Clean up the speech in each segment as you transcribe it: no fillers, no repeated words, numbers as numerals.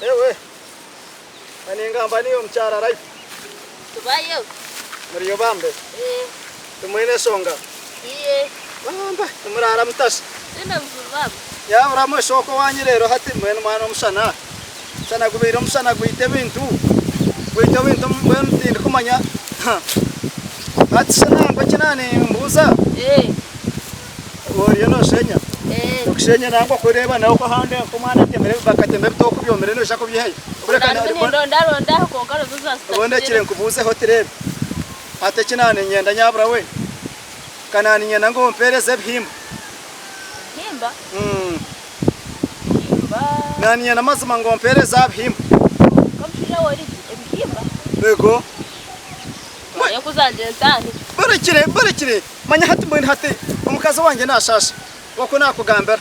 Ewe, ka ningamba naiwe mukyara Life. Tubayo. Muriyo bambe? Ee. Timwine enshonga? Iye. Bambe, timuraara mutasha? Twine buzibu baba. Yaburamu eshoka owanyu reero hati mbwenu mwana omushana, omushana gubaire omushana gwita ebintu, gwita ebintu mbwenu tindikumanya hati shi nangwa eki naanimbuuza, Ee. Oriyo noshenya? Ee. Okushenya nangwa kureeba nawe oku ahandi nk'omwana atemire bakatema ebitooke byomire noija kubyihayo? Kureka Nari nindondaronda kwonka nazo zaaba Obundi ekire zitahikire. nkubuuzeho tireebe. Hati eki naaniinyenda nyabura we, ka naaniinyenda ngu ompeereze ebihimba. Ebihimba? Ebihimba. Naaniinyenda mazima ngu ompeereze aha bihimba. Nk'omushaija we ori gye, ebihimba? Eego. Manya ku zangye ntaahe. Borekire, borekire. Manya hati mbwenu hati omukazi wangye naashaasha oku naakugambira.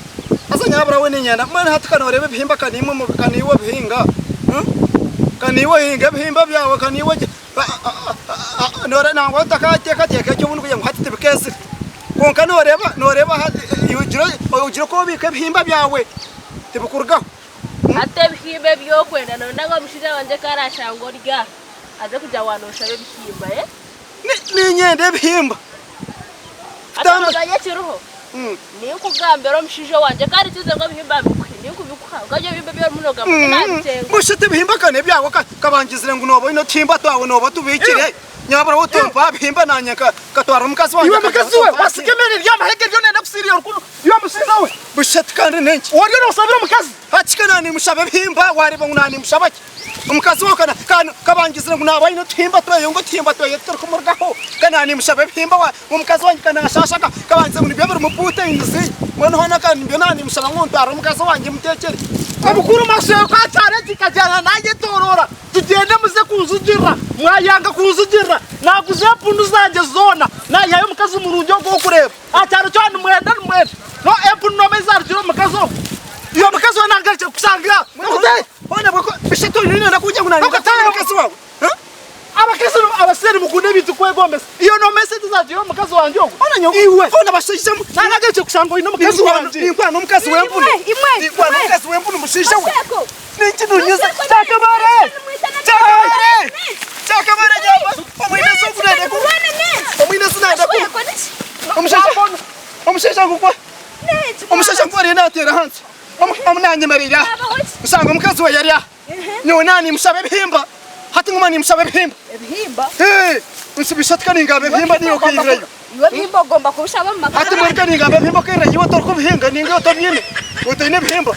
Haza nyabura we niinyenda mbwenu hati ka nooreeba ebihimba ka niimwe mu ka niiwe obihinga ka niiwe ohinga ebihimba byawe ka niiwe noore nangwa otakaateekateeka ekyo obundi kugira ngu hati tibikeezire. Kwonka nooreeba nooreeba ogire ogire oku obiika ebihimba byawe tibikurugaho. Hati ebihimba ebi orikwenda nooyenda ngu omushaija wangye ku araashangwe ori aha aze kugira ngu waanoshaba ebihimba? Niinyenda ebihimba. Hati noomanya ekiriho? Ninkugambira omushaija owangye ku arikize ngu ebihimba mbikuhe, ninkubikuha. Kwonka ebyo ebihimba ebi orimu noogamba oti naabikyenga. Busha ti bihimba ka n'ebyawe kabangizire ngu nooba oine otuhimba twawe nooba otubiikire. Nyabura we otumpa aha bihimba naanye nkatwara omukazi wangye Iwe mukazi we, wasiga emere eri aha mahega eriyo neenda kusiiriira rukundo y'omushaija we. Busha ti kandi n'enki? Oriyo nooshabira omukazi? Hati ka naanimushaba ebihimba waareeba ngu naanimushaba ki? Omukazi we ka ka bangizire ngu naaba aine otuhimba tweye ngu otuhimba tweye titurikumurigaho ka naanimushaba ebihimba wa omukazi wangye ka naashaasha ka ka bangize ngu nibyo birimu puteinizi mbwenu hoona ka nibyo naanimushaba ngu ntware omukazi wangye muteekyere. Omukuru Masheeko akyara egi kagyana nayetoroora tugyende muze kunzugirira mwayanga kunzugirira naguza empundu zangye zoona nayihayo omukazi murungi ogu orikureeba aha kyaro kyona nimwenda nimwenda no empundu noomanya ezarugire omu mukazi ogu iwe mukazi we nangarukire kukushanga Hoona bwe bishatu oine nenda kungira ngu nanyenda kuba omukazi wawe. Abakazi abashaija nimukunda ebintu kwegombesa. Iwe noomanya esente ezaagiire omu mukazi wangye ogwo? Hoona nyowe. Iwe. Hoona bashaija mwe. Nanagarukiire kushanga oine omukazi wangye. Ninkwana omukazi w'empunu. Imwe, Ninkwana omukazi w'empunu mushaija we. Masheko. Ninki nonyiza? Masheko, Kyakabare! Kyakabare! Kyakabare! Kyakabare nyamba. Omwine ensi ogu nenda ku. Omwine ensi nenda ku. Omushaija omushaija ngu kwa. Omushaija ngu ariyo nateera ahansi. Omu nanyemereire aha. Nshanga omukazi we yari aha. Nyowe nanimushaba ebihimba. Hati nguma nimushaba ebihimba. Ebihimba? Hee! Nsibisha ati ka ningamba ebihimba niiwe okairirayo. Iwe ebihimba ogomba kubishaba omu maka Hati mbwenu ka ningamba ebihimba okairirayo iwe torikubihinga ninga iwe tobiine. Iwe toine ebihimba.